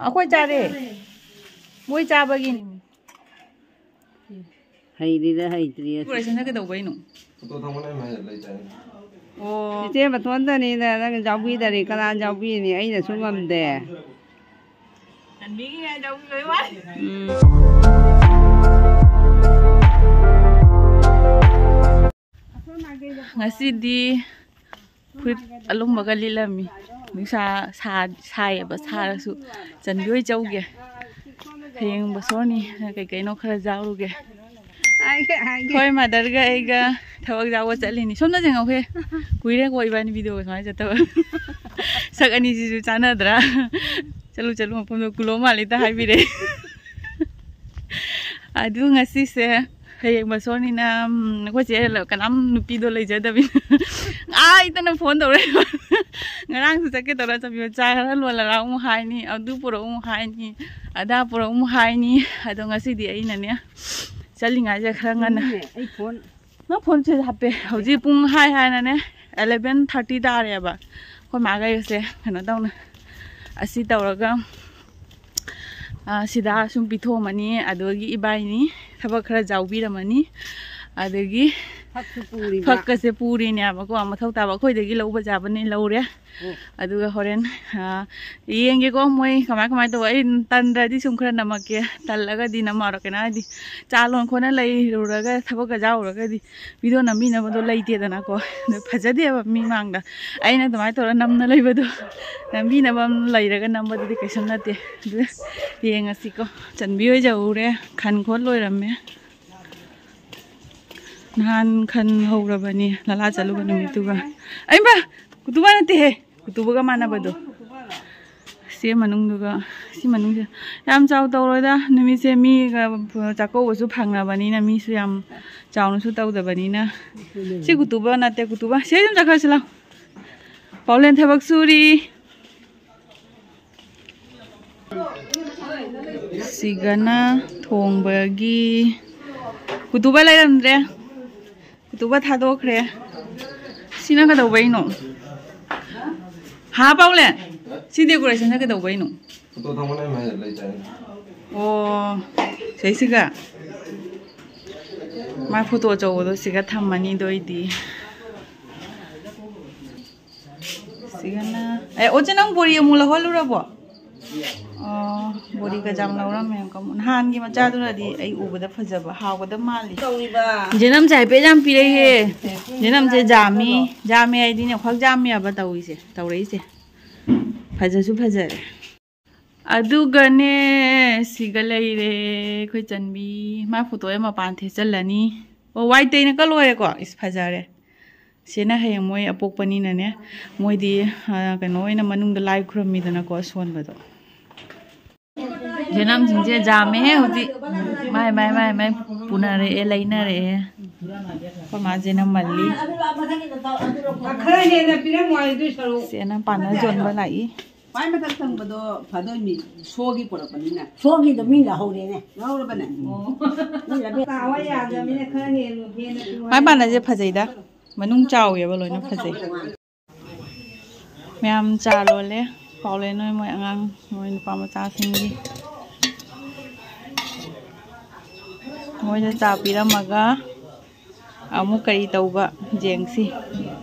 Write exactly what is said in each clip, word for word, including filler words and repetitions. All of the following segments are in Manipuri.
ꯑꯩꯈꯣꯏ ꯆꯥꯔꯦ꯫ ꯃꯣꯏ ꯆꯥꯕꯒꯤꯅꯤ꯫ ꯍꯩꯔꯤꯔ ꯍꯩꯇ꯭ꯔꯤꯔ꯫ ꯗꯦꯀꯣꯔꯦꯁꯟꯅ ꯀꯩꯗꯧꯕꯩꯅꯣ? ꯐꯣꯇꯣ ꯊꯝꯃꯣꯅꯦ, ꯃꯥꯏ ꯂꯩꯇꯥꯏꯅꯦ꯫ ꯑꯣ꯫ ꯏꯆꯦ ꯃꯇꯣꯟꯗꯅꯤꯅ ꯅꯪ ꯌꯥꯎꯕꯤꯗꯔꯤ, ꯀꯅꯥ ꯌꯥꯎꯕꯤꯅꯤ? ꯑꯩꯅꯁꯨ ꯉꯝꯗꯦ꯫ ꯆꯟꯕꯤꯒꯤ ꯌꯥꯎꯕꯤꯕꯩ ꯋꯥꯅꯤ꯫ ꯎꯝ꯫ ꯉꯁꯤꯗꯤ ꯐꯨꯔꯤꯠ ꯑꯂꯨꯝꯕꯒ ꯂꯤꯠꯂꯝꯃꯤ꯫ ꯅꯨꯡꯁꯥ ꯁꯥ-, ꯁꯥꯏꯌꯦꯕ, ꯁꯥꯔꯁꯨ ꯆꯟꯕꯤ ꯍꯣꯏ ꯆꯧꯒꯦ꯫ ꯍꯌꯦꯡ ꯕꯁꯣꯔꯅꯤ, ꯀꯩ ꯀꯩꯅꯣ ꯈꯔ ꯌꯥꯎꯔꯨꯒꯦ꯫ ꯍꯥꯏꯒꯦ, ꯍꯥꯏꯒꯦ꯫ ꯍꯣꯏ, ꯃꯥꯗꯔꯒ ꯑꯩꯒ ꯊꯕꯛ ꯌꯥꯎꯕ ꯆꯠꯂꯤꯅꯤ꯫ ꯁꯣꯝꯗ ꯌꯦꯡꯉꯧꯍꯦ꯫ ꯀꯨꯏꯔꯦꯀꯣ ꯏꯕꯥꯅꯤ ꯚꯤꯗꯤꯑꯣꯒ ꯁꯨꯃꯥꯏꯅ ꯆꯠꯇꯕ꯫ ꯁꯛ ꯑꯅꯤꯁꯤꯁꯨ ꯆꯥꯟꯅꯗ꯭ꯔꯥ? ꯆꯠꯂꯨ, ꯆꯠꯂꯨ, ꯃꯐꯝꯗꯣ ꯀꯨꯂꯣ ꯃꯥꯜꯂꯤꯗ ꯍꯥꯏꯕꯤꯔꯦ꯫ ꯑꯗꯨ ꯉꯁꯤꯁꯦ ꯍꯌꯦꯡ ꯕꯁꯣꯔꯅꯤꯅ, ꯎꯝ, ꯑꯩꯈꯣꯏ ꯆꯦ ꯀꯅꯥꯝ ꯅꯨꯄꯤꯗꯣ ꯂꯩꯖꯗꯕꯅꯤꯅ꯫ ꯑꯥ, ꯏꯇꯅ ꯐꯣꯟ ꯇꯧꯔꯛꯏꯕ꯫ ꯉꯔꯥꯡꯁꯨ ꯆꯠꯀꯦ ꯇꯧꯔ ꯆꯠꯄꯤꯕ, ꯆꯥ ꯈꯔ ꯂꯣꯜꯂꯔꯥ ꯑꯃꯨꯛ ꯍꯥꯏꯅꯤ, ꯑꯗꯨ ꯄꯨꯔꯛꯎ ꯑꯃꯨꯛ ꯍꯥꯏꯅꯤ, ꯑꯗꯥ ꯄꯨꯔꯛꯎ ꯑꯃꯨꯛ ꯍꯥꯏꯅꯤ꯫ ꯑꯗꯣ ꯉꯁꯤꯗꯤ ꯑꯩꯅꯅꯦ ꯆꯠꯂꯤꯉꯥꯏꯁꯦ ꯈꯔ ꯉꯟꯅ꯫ ꯑꯩ ꯐꯣꯟ ꯅꯪ ꯐꯣꯟꯁꯦ ꯍꯥꯞꯄꯦ꯫ ꯍꯧꯖꯤꯛ ꯄꯨꯡ ꯍꯥꯏ ꯍꯥꯏꯅꯅꯦ, eleven thirty ꯇꯥꯔꯦꯕ꯫ ꯑꯩꯈꯣꯏ ꯃꯥꯒꯩꯁꯦ ꯀꯩꯅꯣ ꯇꯧꯅ, ꯑꯁꯤ ꯇꯧꯔꯒ, ꯑ, ꯁꯤꯗ ꯁꯨꯝ ꯄꯤꯊꯣꯛꯑꯝꯃꯅꯤ, ꯑꯗꯨꯗꯒꯤ ꯏꯕꯥꯏꯅꯤ ꯊꯕꯛ ꯈꯔ ꯌꯥꯎꯕꯤꯔꯝꯃꯅꯤ꯫ ꯑꯗꯒꯤ ꯐꯛꯁꯨ ꯄꯨꯔꯤꯕ꯫ ꯐꯛꯀꯁꯦ ꯄꯨꯔꯤꯅꯦꯕꯀꯣ, ꯃꯊꯧ ꯇꯥꯕ ꯑꯩꯈꯣꯏꯗꯒꯤ ꯂꯧꯕ ꯌꯥꯕꯅꯦ ꯂꯧꯔꯦ꯫ ꯑꯣ꯫ ꯑꯗꯨꯒ ꯍꯣꯔꯦꯟ, ꯑ, ꯌꯦꯡꯒꯦꯀꯣ ꯃꯣꯏ ꯀꯃꯥꯏ ꯀꯃꯥꯏ ꯇꯧꯕ꯫ ꯑꯩ ꯇꯟꯗ꯭ꯔꯗꯤ ꯁꯨꯝ ꯈꯔ ꯅꯝꯃꯛꯀꯦ, ꯇꯜꯂꯒꯗꯤ ꯅꯝꯃꯛꯑꯔꯣꯏ꯫ ꯀꯩꯅꯣ ꯍꯥꯏꯗꯤ ꯆꯥ ꯂꯣꯟ ꯈꯣꯠꯅ ꯂꯩꯔꯨꯔꯒ ꯊꯕꯛꯀ ꯌꯥꯎꯔꯨꯔꯒꯗꯤ ꯚꯤꯗꯤꯑꯣ ꯅꯝꯕꯤꯅꯕꯗꯣ ꯂꯩꯇꯦꯗꯅꯀꯣ꯫ ꯑꯗꯨ ꯐꯖꯗꯦꯕ ꯃꯤ ꯃꯥꯡꯗ꯫ ꯑꯩꯅ ꯑꯗꯨꯃꯥꯏꯅ ꯇꯧꯔ ꯅꯝꯅ ꯂꯩꯕꯗꯣ, ꯅꯝꯕꯤꯅꯕ ꯑꯃ ꯂꯩꯔꯒ ꯅꯝꯕꯗꯨꯗꯤ ꯀꯩꯁꯨꯝ ꯅꯠꯇꯦ꯫ ꯑꯗꯨ ꯌꯦꯡꯉꯁꯤꯀꯣ꯫ ꯆꯟꯕꯤ ꯍꯣꯏ ꯌꯧꯔꯦ, ꯈꯟ ꯈꯣꯠ ꯂꯣꯏꯔꯝꯃꯦ꯫ ꯅꯍꯥꯟ ꯈꯟ ꯍꯧꯔꯕꯅꯤ ꯂꯂꯥ ꯆꯠꯂꯨꯕ ꯅꯨꯃꯤꯠꯇꯨꯒ꯫ ꯑꯩꯃ! ꯀꯨꯇꯨꯕ ꯅꯠꯇꯦꯍꯦ, ꯀꯨꯇꯨꯕꯒ ꯃꯥꯟꯅꯕꯗꯣ꯫ ꯁꯤ ꯃꯅꯨꯡꯗꯨꯒ, ꯁꯤ ꯃꯅꯨꯡꯁꯦ ꯌꯥꯝ ꯆꯥꯎ ꯇꯧꯔꯣꯏꯗ꯫ ꯅꯨꯃꯤꯠꯁꯦ ꯃꯤꯒ ꯆꯥꯛꯀꯧꯕꯁꯨ ꯐꯪꯅꯕꯅꯤꯅ, ꯃꯤꯁꯨ ꯌꯥꯝ ꯆꯥꯎꯅꯁꯨ ꯇꯧꯗꯕꯅꯤꯅ꯫ ꯁꯤ ꯀꯨꯇꯨꯕ ꯅꯠꯇꯦ, ꯀꯨꯇꯨꯕ꯫ ꯁꯤ ꯑꯗꯨꯝ ꯆꯠꯈ꯭ꯔꯁꯤ ꯂꯥꯎ꯫ ꯄꯥꯎꯂꯦꯟ ꯊꯕꯛ ꯁꯨꯔꯤ꯫ ꯁꯤꯒꯅ ꯊꯣꯡꯕꯒꯤ ꯀꯨꯇꯨꯕ ꯂꯩꯔꯝꯗ꯭ꯔꯦ꯫ ꯀꯨꯇꯨꯕ ꯊꯥꯗꯣꯛꯈ꯭ꯔꯦ꯫ ꯁꯤꯅ ꯀꯩꯗꯧꯕꯩꯅꯣ? ꯍꯥ, ꯄꯥꯎꯂꯦ? ꯁꯤ decorationꯅ ꯀꯩꯗꯧꯕꯩꯅꯣ? ꯐꯣꯇꯣ ꯊꯝꯒꯅꯤ ꯍꯥꯏꯅ ꯂꯩꯇꯥꯏꯅꯦ꯫ ꯑꯣ, ꯁꯤꯁꯤꯒ ꯃꯥ ꯐꯣꯇꯣ ꯑꯆꯧꯕꯗꯣ ꯁꯤꯒ ꯊꯝꯃꯅꯤꯗꯣ ꯑꯩꯗꯤ꯫ ꯁꯤꯒꯅ, ꯑꯦ, ꯑꯣ, ꯆꯦ, ꯅꯪ ꯕꯣꯔꯤ ꯑꯃꯨꯛ ꯂꯧꯍꯜꯂꯨꯔꯕꯣ? ꯑꯣ, ꯕꯣꯔꯤ ꯀꯖꯥꯝ ꯂꯧꯔꯝꯃꯦ꯫ ꯅꯍꯥꯟꯒꯤ ꯃꯆꯥꯗꯨꯅꯗꯤ ꯑꯩ ꯎꯕꯗ ꯐꯖꯕ, ꯍꯥꯎꯒꯗꯕ ꯃꯥꯜꯂꯤ꯫ ꯇꯧꯔꯤꯕ꯫ ꯖꯦꯅꯝꯁꯦ ꯍꯥꯏꯐꯦꯠ ꯌꯥꯝ ꯄꯤꯔꯛꯏꯍꯦ꯫ ꯖꯦꯅꯝꯁꯦ ꯖꯥꯝꯃꯤ, ꯖꯥꯝꯃꯤ ꯍꯥꯏꯗꯤꯅꯦ, ꯈ꯭ꯋꯥꯛ ꯖꯥꯝꯃꯤ ꯍꯥꯏꯕ ꯇꯧꯔꯤꯁꯦ, ꯇꯧꯔꯛꯏꯁꯦ꯫ ꯐꯖꯁꯨ ꯐꯖꯔꯦ꯫ ꯑꯗꯨꯒꯅꯦ, ꯁꯤꯒ ꯂꯩꯔꯦ ꯑꯩꯈꯣꯏ ꯆꯟꯕꯤ꯫ ꯃꯥ ꯐꯣꯇꯣ ꯑꯃ ꯃꯄꯥꯟ ꯊꯦꯠꯆꯜꯂꯅꯤ꯫ ꯑꯣ, ꯋꯥꯏ ꯇꯩꯅ ꯀꯛ ꯂꯣꯏꯔꯦꯀꯣ꯫ ꯏꯁ, ꯐꯖꯔꯦ꯫ ꯁꯤꯅ ꯍꯌꯦꯡ ꯃꯣꯏ ꯑꯄꯣꯛꯄꯅꯤꯅꯅꯦ, ꯃꯣꯏꯗꯤ, ꯑ, ꯀꯩꯅꯣ ꯑꯣꯏꯅ ꯃꯅꯨꯡꯗ ꯂꯥꯏ ꯈꯨꯔꯨꯝꯃꯤꯗꯅꯀꯣ, ꯑꯁꯣꯟꯕꯗꯣ꯫ ꯖꯦꯅꯝꯁꯤꯡꯁꯦ ꯖꯥꯝꯃꯦꯍꯦ ꯍꯧꯖꯤꯛ꯫ ꯃꯥꯏ, ꯃꯥꯏ, ꯃꯥꯏ, ꯃꯥꯏ ꯄꯨꯅꯔꯛꯑꯦ, ꯂꯩꯅꯔꯛꯑꯦ꯫ ꯑꯩꯈꯣꯏ ꯃꯥ ꯖꯦꯅꯝ ꯃꯜꯂꯤ꯫ ꯈꯔ ꯍꯦꯟꯅ ꯄꯤꯔꯝꯃꯣ ꯍꯥꯏꯗꯣꯏ ꯁꯔꯨꯛ꯫ ꯁꯤꯅ ꯄꯥꯟꯅ ꯌꯣꯟꯕ ꯂꯥꯛꯏ꯫ ꯈ꯭ꯋꯥꯏ ꯃꯊꯛ ꯊꯪꯕꯗꯣ ꯐꯥꯗꯣꯏꯅꯤ, ꯁꯣꯒꯤ ꯄꯨꯔꯛꯄꯅꯤꯅ꯫ ꯁꯣꯒꯤꯗꯣ ꯃꯤ ꯂꯧꯍꯧꯔꯦꯅꯦ꯫ ꯂꯧꯍꯧꯔꯕꯅꯦ? ꯑꯣ꯫ ꯃꯤ ꯂꯧꯍꯧꯔꯦ꯫ ꯆꯥꯎꯕ ꯌꯥꯗꯕꯅꯤꯅ ꯈꯔ ꯍꯦꯜꯂꯨ, ꯍꯦꯟꯅ ꯄꯤꯌꯨ ꯃꯥꯏ ꯍꯥꯏ꯫ ꯄꯥꯟꯅꯁꯦ ꯐꯖꯩꯗ꯫ ꯃꯅꯨꯡ ꯆꯥꯎꯋꯦꯕ, ꯂꯣꯏꯅ ꯐꯖꯩ꯫ ꯃꯌꯥꯝ ꯆꯥ ꯂꯣꯜꯂꯦ꯫ ꯄꯥꯎꯂꯦꯟ ꯍꯣꯏ ꯃꯣꯏ ꯑꯉꯥꯡ, ꯃꯣꯏ ꯅꯨꯄꯥ ꯃꯆꯥꯁꯤꯡꯒꯤ꯫ ꯃꯣꯏꯗ ꯆꯥ ꯄꯤꯔꯝꯃꯒ ꯑꯃꯨꯛ ꯀꯔꯤ ꯇꯧꯕ ꯌꯦꯡꯁꯤ꯫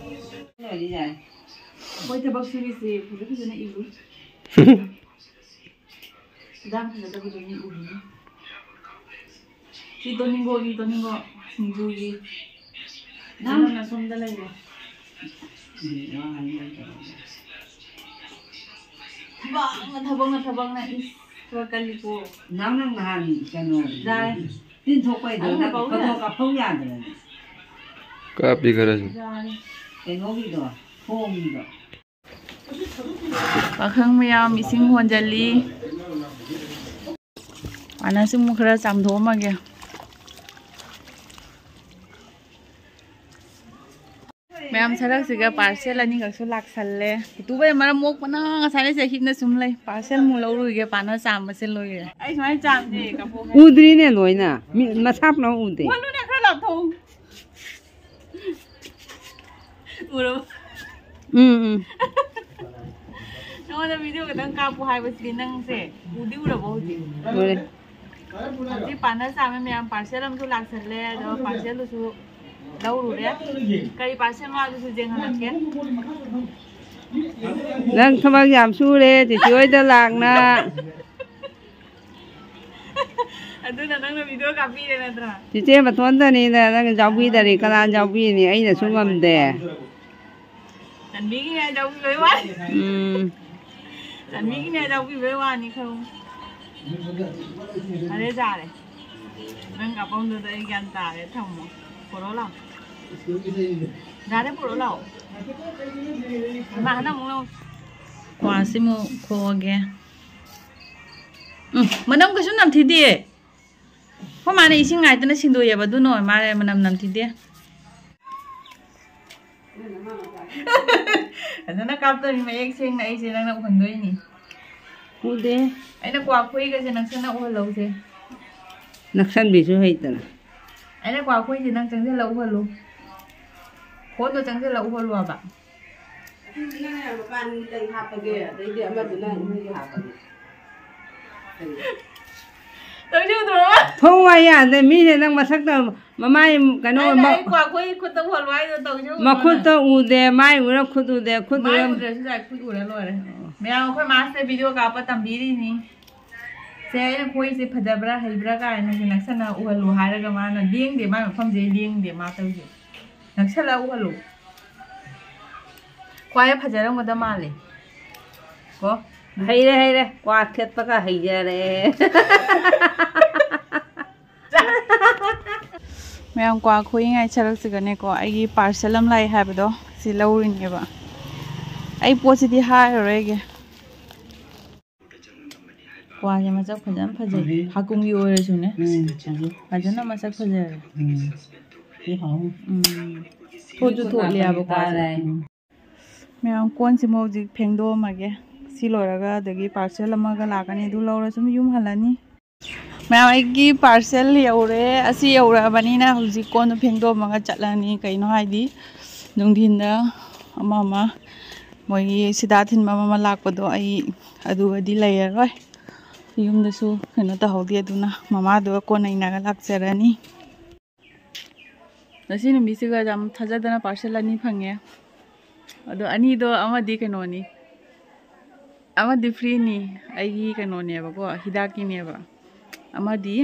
ꯑꯩꯈꯣꯏ ꯊꯕꯛ ꯁꯨꯔꯤꯁꯦ ꯐꯖ ꯐꯖꯅ ꯏꯜꯂꯨ꯫ ꯈꯨꯗꯥꯡ ꯐꯖꯗꯕꯗꯨꯅꯤ ꯎꯕꯤꯅꯤ꯫ ꯁꯤ ꯇꯣꯅꯤꯡꯒꯣꯒꯤ, ꯇꯣꯅꯤꯡꯒꯣ ꯁꯤꯡꯖꯨꯒꯤ꯫ ꯅꯪꯅ ꯁꯣꯝꯗ ꯂꯩꯔꯦ꯫ ꯊꯕꯛꯅ, ꯊꯕꯛꯅ, ꯊꯕꯛꯅ, ꯏꯁ, ꯊꯕꯛ ꯀꯜꯂꯤꯀꯣ꯫ ꯅꯪ, ꯅꯪ ꯅꯍꯥꯟ ꯀꯩꯅꯣ ꯌꯥꯔꯦ꯫ ꯇꯤꯟ ꯊꯣꯛꯄꯩꯗꯣ ꯅꯪ ꯅꯪ ꯄꯥꯎ ꯐꯣꯇꯣ ꯌꯥ- ꯀꯥꯞꯐꯧ ꯌꯥꯗ꯭ꯔꯅꯦ꯫ ꯀꯥꯞꯄꯤ ꯈꯔꯁꯨ꯫ ꯌꯥꯔꯦ꯫ ꯀꯩꯅꯣꯒꯤꯗꯣ, ꯊꯣꯡꯒꯤꯗꯣ꯫ ꯄꯥꯈꯪ ꯃꯌꯥꯝ ꯏꯁꯤꯡ ꯍꯣꯟꯖꯜꯂꯤ꯫ ꯄꯥꯟꯅꯁꯤ ꯑꯃꯨꯛ ꯈꯔ ꯆꯥꯝꯊꯣꯛꯑꯝꯃꯒꯦ꯫ ꯃꯌꯥꯝ ꯁꯔꯛꯁꯤꯒ parcel ꯑꯅꯤꯈꯛꯁꯨ ꯂꯥꯛꯁꯜꯂꯦ꯫ ꯄꯨꯇꯨꯕꯩ ꯃꯔꯝ ꯃꯣꯛꯄꯅ ꯉꯁꯥꯏꯗꯩ ꯆꯍꯤꯞꯅ ꯁꯨꯝ ꯂꯩ꯫ Parcel ꯑꯃꯨꯛ ꯂꯧꯔꯨꯒꯦ, ꯄꯥꯟꯅ ꯆꯥꯝꯕꯁꯦ ꯂꯣꯏꯔꯦ꯫ ꯑꯩ ꯁꯨꯃꯥꯏꯅ ꯆꯥꯝꯗꯦ, ꯀꯕꯣꯛ ꯍꯥꯏ꯫ ꯎꯗ꯭ꯔꯤꯅꯦ ꯂꯣꯏꯅ꯫ ꯃꯤ ꯃꯁꯥ ꯄꯨꯝꯅꯃꯛ ꯎꯗꯦ꯫ ꯋꯥꯂꯨꯅꯦ, ꯈꯔ ꯂꯥꯞꯊꯣꯛꯎ꯫ ꯎꯔꯕ? ꯎꯝ, ꯎꯝ꯫ ꯅꯉꯣꯟꯗ ꯚꯤꯗꯤꯑꯣ ꯈꯛꯇꯪ ꯀꯥꯞꯄꯨ ꯍꯥꯏꯕꯁꯤꯗꯤ ꯅꯪꯁꯦ ꯎꯗꯤ ꯎꯔꯕꯣ ꯍꯧꯖꯤꯛ? ꯎꯔꯦ꯫ ꯍꯧꯖꯤꯛ ꯄꯥꯔꯠꯅꯔ ꯆꯥꯝꯃ ꯃꯌꯥꯝ ꯄꯥꯔꯁꯦꯜ ꯑꯃꯁꯨ ꯂꯥꯛꯁꯜꯂꯦ, ꯑꯗꯣ ꯄꯥꯔꯁꯦꯜꯗꯨꯁꯨ ꯂꯧꯔꯨꯔꯦ꯫ ꯀꯔꯤ ꯄꯥꯔꯁꯦꯜꯅꯣ ꯑꯗꯨꯁꯨ ꯌꯦꯡꯍꯜꯂꯛꯀꯦ꯫ ꯅꯪ ꯊꯕꯛ ꯌꯥꯝ ꯁꯨꯔꯦ ꯆꯤꯆꯦ ꯍꯣꯏꯗ ꯂꯥꯛꯅ꯫ ꯑꯗꯨꯅ ꯅꯪꯅ ꯚꯤꯗꯤꯑꯣ ꯀꯥꯞꯄꯤꯔꯦ ꯅꯠꯇ꯭ꯔꯥ? ꯆꯤꯆꯦ ꯃꯇꯣꯟꯇꯅꯤꯗ, ꯅꯪ ꯌꯥꯎꯕꯤꯗꯔꯤ ꯀꯅꯥ ꯌꯥꯎꯕꯤꯅꯤ? ꯑꯩꯅꯁꯨ ꯉꯝꯗꯦ꯫ ꯆꯟꯕꯤꯒꯤꯅꯤ ꯍꯥꯏ ꯌꯥꯎꯕꯤꯕꯩ ꯋꯥꯅꯤ꯫ ꯎꯝ꯫ ꯆꯟꯕꯤꯒꯤꯅꯤ ꯍꯥꯏ ꯌꯥꯎꯕꯤꯕꯩ ꯋꯥꯅꯤ ꯈꯔ꯫ ꯐꯔꯦ ꯌꯥꯔꯦ꯫ ꯅꯪ ꯀꯥꯞꯐꯝꯗꯨꯗ ꯑꯩ ꯒ꯭ꯌꯥꯟ ꯇꯥꯔꯦ꯫ ꯊꯝꯃꯣ꯫ ꯄꯣꯔꯛꯑꯣ ꯂꯥꯎ꯫ ꯌꯥꯔꯦ ꯄꯣꯔꯛꯑꯣ ꯂꯥꯎ꯫ ꯏꯃꯥ ꯍꯟꯗꯛ ꯑꯃꯨꯛ ꯂꯥꯎ꯫ ꯀ꯭ꯋꯥꯁꯤꯃꯨꯛ ꯈꯣꯛꯑꯒꯦ꯫ ꯎꯝ, ꯃꯅꯝ ꯀꯩꯁꯨ ꯅꯝꯊꯤꯗꯦ꯫ ꯑꯩꯈꯣꯏ ꯃꯥꯅ ꯏꯁꯤꯡ ꯉꯥꯏꯇꯅ ꯁꯤꯟꯗꯣꯛꯑꯦꯕ, ꯑꯗꯨꯅ ꯑꯣꯏ ꯃꯥꯜꯂꯦ ꯃꯅꯝ ꯅꯝꯊꯤꯗꯦ꯫ ꯐꯖꯅ ꯀꯥꯞꯇꯣꯔꯤ ꯃꯌꯦꯛ ꯁꯦꯡꯅ ꯑꯩꯁꯦ ꯅꯪꯅ ꯎꯍꯟꯗꯣꯏꯅꯤ꯫ ꯎꯗꯦ꯫ ꯑꯩꯅ ꯀ꯭ꯋꯥ ꯈꯣꯏꯒꯁꯦ ꯅꯪꯁꯟꯅ ꯎꯍꯜꯂꯧꯁꯦ꯫ ꯅꯛꯁꯟꯕꯤꯁꯨ ꯍꯩꯇꯅ꯫ ꯑꯩꯅ ꯀ꯭ꯋꯥ ꯈꯣꯏꯁꯦ ꯅꯪ ꯆꯪꯁꯤꯜꯂ ꯎꯍꯜꯂꯨ꯫ ꯐꯣꯟꯗꯣ ꯆꯪꯁꯤꯜꯂ ꯎꯍꯜꯂꯣꯕ꯫ ꯑꯗꯨꯗꯤ ꯅꯪ ꯃꯄꯥꯟ ꯈꯤꯇꯪ ꯍꯥꯞꯄꯒꯦ, ꯑꯗꯩꯗꯤ ꯑꯃꯗꯨꯅ ꯏꯃꯨꯡꯒꯤ ꯍꯥꯞꯄꯒꯦ꯫ ꯇꯧꯁꯤ ꯎꯗ꯭ꯔꯣ? ꯊꯣꯡ ꯋꯥ ꯌꯥꯗꯦ, ꯃꯤꯅꯦ ꯅꯪ ꯃꯁꯛꯇ ꯃꯃꯥꯏ ꯀꯩꯅꯣ ꯑꯩꯅ ꯃ-, ꯑꯩ ꯀ꯭ꯋꯥ ꯈꯣꯏ ꯈꯨꯠꯇ ꯎꯍꯜꯂꯣ ꯍꯥꯏꯗꯣ ꯇꯧꯁꯤ ꯎꯗ꯭ꯔꯣ ꯃꯈꯨꯠꯇ ꯅꯪ? ꯎꯗꯦ, ꯃꯥꯏ ꯎꯔ ꯈꯨꯠ ꯎꯗꯦ, ꯈꯨꯠ ꯃꯥꯏ ꯎꯔ ꯎꯗ꯭ꯔꯁꯨ ꯌꯥꯏ, ꯈꯨꯠ ꯎꯔ ꯂꯣꯏꯔꯦ꯫ ꯑꯣ꯫ ꯃꯌꯥꯝ ꯑꯩꯈꯣꯏ ꯃꯥꯁꯤꯗ ꯚꯤꯗꯤꯑꯣ ꯀꯥꯞꯄ ꯇꯝꯕꯤꯔꯤꯅꯤ꯫ ꯁꯦ ꯑꯩꯅ ꯈꯣꯏꯁꯦ ꯐꯖꯕ꯭ꯔꯥ ꯍꯩꯕ꯭ꯔꯥ ꯀꯥꯏꯅ ꯅꯛꯁꯟꯅ ꯎꯍꯜꯂꯨ ꯍꯥꯏꯔꯒ ꯃꯥꯅ ꯂꯦꯡꯗꯦ, ꯃꯥꯏ ꯃꯐꯝꯁꯦ ꯂꯦꯡꯗꯦ ꯃꯥ ꯇꯧꯔꯤꯁꯦ꯫ ꯅꯛꯁꯜꯂ ꯎꯍꯜꯂꯨ꯫ ꯈ꯭ꯋꯥꯏ ꯐꯖꯔꯝꯒꯗ ꯃꯥꯜꯂꯦ꯫ ꯀꯣ? ꯍꯩꯔꯦ, ꯍꯩꯔꯦ꯫ ꯀ꯭ꯋꯥ ꯈꯦꯠꯄꯒ ꯍꯩꯖꯔꯦ꯫ ꯃꯌꯥꯝ ꯀ꯭ꯋꯥ ꯈꯣꯏꯉꯥꯏ ꯁꯔꯛꯁꯤꯒꯅꯦꯀꯣ, ꯑꯩꯒꯤ ꯄꯥꯔꯁꯦꯜ ꯑꯃ ꯂꯥꯛꯑꯦ ꯍꯥꯏꯕꯗꯣ ꯁꯤ ꯂꯧꯔꯤꯅꯦꯕ꯫ ꯑꯩ ꯄꯣꯠꯁꯤꯗꯤ ꯍꯥꯏꯔꯔꯣꯏꯒꯦ꯫ ꯀ꯭ꯋꯥꯁꯦ ꯃꯁꯛ ꯐꯖꯅ ꯐꯖꯩ꯫ ꯐꯖꯩ꯫ ꯍꯥꯀꯨꯝꯒꯤ ꯑꯣꯏꯔꯁꯨꯅꯦ꯫ ꯎꯝ, ꯐꯖꯩ꯫ ꯐꯖꯅ ꯃꯁꯛ ꯐꯖꯔꯦ꯫ ꯎꯝ꯫ ꯁꯤ ꯍꯥꯎꯅꯤ꯫ ꯎꯝ꯫ ꯊꯣꯠꯁꯨ ꯊꯣꯠꯂꯦꯕ ꯀ꯭ꯋꯥꯁꯦ꯫ ꯎꯝ꯫ ꯃꯌꯥꯝ ꯀꯣꯟꯁꯤꯃ ꯍꯧꯖꯤꯛ ꯐꯦꯡꯗꯣꯛꯑꯝꯃꯒꯦ꯫ ꯁꯤ ꯂꯣꯏꯔꯒ ꯑꯗꯒꯤ ꯄꯥꯔꯁꯦꯜ ꯑꯃꯒ ꯂꯥꯛꯀꯅꯤ꯫ ꯑꯗꯨ ꯂꯧꯔ ꯁꯨꯝ ꯌꯨꯝ ꯍꯜꯂꯅꯤ꯫ ꯃꯌꯥꯝ ꯑꯩꯒꯤ ꯄꯥꯔꯁꯦꯜ ꯌꯧꯔꯦ꯫ ꯑꯁꯤ ꯌꯧꯔꯛꯑꯕꯅꯤꯅ ꯍꯧꯖꯤꯛ ꯀꯣꯟꯗꯣ ꯐꯦꯡꯗꯣꯛꯑꯝꯃꯒ ꯆꯠꯂꯅꯤ꯫ ꯀꯩꯅꯣ ꯍꯥꯏꯗꯤ ꯅꯨꯡꯊꯤꯟꯗ ꯑꯃ ꯑꯃ ꯃꯣꯏꯒꯤ ꯁꯤꯗꯥ ꯊꯤꯟꯕ ꯑꯃ ꯂꯥꯛꯄꯗꯣ ꯑꯩ ꯑꯗꯨꯒꯗꯤ ꯂꯩꯔꯔꯣꯏ꯫ ꯌꯨꯝꯗꯁꯨ ꯀꯩꯅꯣ ꯇꯧꯍꯧꯗꯦ, ꯑꯗꯨꯅ ꯃꯃꯥꯗꯨꯒ ꯀꯣꯟꯅ ꯏꯟꯅꯔ ꯂꯥꯛꯆꯔꯅꯤ꯫ ꯉꯁꯤ ꯅꯨꯃꯤꯠꯁꯤꯒ ꯌꯥꯝ ꯊꯥꯖꯗꯅ parcel ꯑꯅꯤ ꯐꯪꯉꯦ꯫ ꯑꯗꯣ ꯑꯅꯤꯗꯣ ꯑꯃꯗꯤ ꯀꯩꯅꯣꯅꯤ, ꯑꯃꯗꯤ freeꯅꯤ, ꯑꯩꯒꯤ ꯀꯩꯅꯣꯅꯦꯕꯀꯣ, ꯍꯤꯗꯥꯛꯀꯤꯅꯦꯕ꯫ ꯑꯃꯗꯤ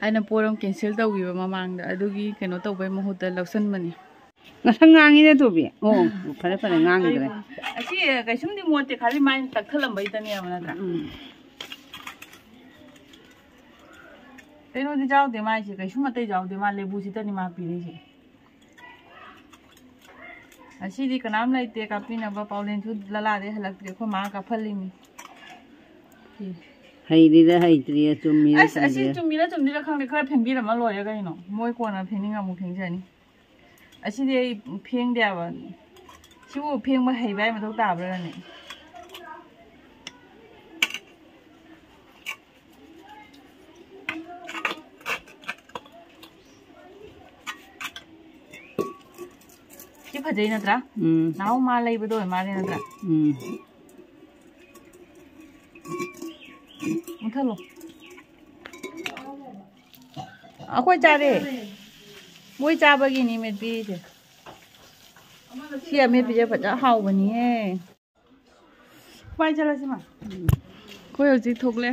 ꯑꯩꯅ ꯄꯣꯠ ꯑꯃ cancel ꯇꯧꯈꯤꯕ ꯃꯃꯥꯡꯗ, ꯑꯗꯨꯒꯤ ꯀꯩꯅꯣ ꯇꯧꯕꯩ ꯃꯍꯨꯠꯇ ꯂꯧꯁꯟꯕꯅꯤ꯫ ꯉꯁꯪ ꯉꯥꯡꯉꯤꯅꯦ ꯇꯣꯕꯤ꯫ ꯑꯣ, ꯐꯔꯦ, ꯐꯔꯦ, ꯉꯥꯡꯗ꯭ꯔꯦ꯫ ꯑꯁꯤ ꯀꯩꯁꯨꯝꯗꯤ ꯃꯣꯠꯇꯦ, ꯈꯥꯂꯤ ꯃꯥꯏꯅ ꯇꯛꯊꯠꯂꯝꯕꯩꯗꯅꯦꯕ, ꯅꯠꯇ꯭ꯔꯥ? ꯎꯝ꯫ ꯀꯩꯅꯣꯗꯤ ꯌꯥꯎꯗꯦ ꯃꯥꯏꯁꯦ, ꯀꯩꯁꯨꯝ ꯑꯇꯩ ꯌꯥꯎꯗꯦ, ꯃꯥ ꯂꯦꯕꯨꯁꯤꯗꯅꯤ ꯃꯥ ꯄꯤꯔꯤꯁꯦ꯫ ꯉꯁꯤꯗꯤ ꯀꯅꯥꯝ ꯂꯩꯇꯦ ꯀꯥꯞꯄꯤꯅꯕ, ꯄꯥꯎꯂꯦꯟꯁꯨ ꯂꯂꯥꯗꯩ ꯍꯜꯂꯛꯇ꯭ꯔꯤ, ꯑꯩꯈꯣꯏ ꯃꯥ ꯀꯥꯞꯍꯜꯂꯤꯃꯤ꯫ ꯁꯤ꯫ ꯍꯩꯔꯤꯔ ꯍꯩꯇ꯭ꯔꯤꯔ, ꯆꯨꯝꯃꯤꯔ ꯑꯁ, ꯑꯁꯤ ꯆꯨꯝꯗ꯭ꯔꯤꯔ? ꯆꯨꯝꯃꯤꯔ ꯆꯨꯝꯗ꯭ꯔꯤꯔ ꯈꯪꯗꯦ, ꯈꯔ ꯐꯦꯡꯕꯤꯔꯝꯃ ꯂꯣꯏꯔꯦ ꯀꯩꯅꯣ, ꯃꯣꯏ ꯀꯣꯟꯅ ꯐꯦꯡꯅꯤꯡ ꯑꯃꯨꯛ ꯐꯦꯡꯖꯅꯤ꯫ ꯑꯁꯤꯗꯤ ꯑꯩ ꯐꯦꯡꯗꯦ ꯍꯥꯏꯕ꯫ ꯁꯤꯕꯨ ꯐꯦꯡꯕ ꯍꯩꯕ ꯍꯥꯏ ꯃꯊꯧ ꯇꯥꯕ꯭ꯔꯥꯅꯦ? ꯁꯤ ꯐꯖꯩ ꯅꯠꯇ꯭ꯔꯥ? ꯎꯝ꯫ ꯅꯍꯥꯟ ꯃꯥ ꯂꯩꯕꯗꯣ ꯑꯣꯏ ꯃꯥꯜꯂꯦ ꯅꯠꯇ꯭ꯔꯥ? ꯎꯝ꯫ ꯃꯨꯊꯠꯂꯣ꯫ ꯑꯩꯈꯣꯏ ꯆꯥꯔꯦ꯫ ꯃꯣꯏ ꯆꯥꯕꯒꯤꯅꯤ ꯃꯦꯠꯄꯤꯔꯤꯁꯦ꯫ ꯁꯤ ꯑꯃꯦꯠꯄꯤꯁꯦ ꯐꯖ ꯍꯥꯎꯕꯅꯤꯍꯦ꯫ ꯄꯥꯏ ꯆꯠꯂꯁꯤ ꯃꯥ꯫ ꯑꯩꯈꯣꯏ ꯍꯧꯖꯤꯛ ꯊꯣꯛꯂꯦ꯫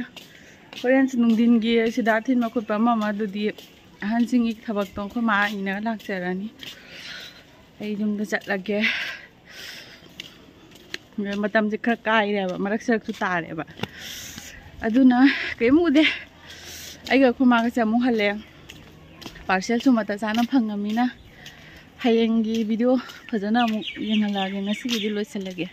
ꯍꯣꯔꯦꯟ ꯅꯨꯡꯊꯤꯟꯒꯤ ꯁꯤꯗꯥ ꯊꯤꯟꯕ ꯈꯣꯠꯄ ꯑꯃ ꯑꯃ ꯑꯗꯨꯗꯤ ꯑꯍꯟꯁꯤꯡꯒꯤ ꯊꯕꯛꯇꯣ ꯑꯩꯈꯣꯏ ꯃꯥ ꯏꯟꯅꯔ ꯂꯥꯛꯆꯔꯅꯤ꯫ ꯑꯩ ꯌꯨꯝꯗ ꯆꯠꯂꯒꯦ꯫ ꯃꯇꯝꯁꯦ ꯈꯔ ꯀꯥꯏꯔꯦꯕ, ꯃꯔꯛ ꯁꯔꯛꯁꯨ ꯇꯥꯔꯦꯕ꯫ ꯑꯗꯨꯅ ꯀꯔꯤꯝ ꯎꯗꯦ꯫ ꯑꯩꯒ ꯑꯩꯈꯣꯏ ꯃꯥꯒꯁꯦ ꯑꯃꯨꯛ ꯍꯜꯂꯦ꯫ Parcelꯁꯨ ꯃꯇꯝ ꯆꯥꯅ ꯐꯪꯉꯃꯤꯅ ꯍꯌꯦꯡꯒꯤ video ꯐꯖꯅ ꯑꯃꯨꯛ ꯌꯦꯡꯍꯜꯂꯛꯑꯒꯦ꯫ ꯉꯁꯤꯒꯤꯗꯤ ꯂꯣꯏꯁꯤꯜꯂꯒꯦ꯫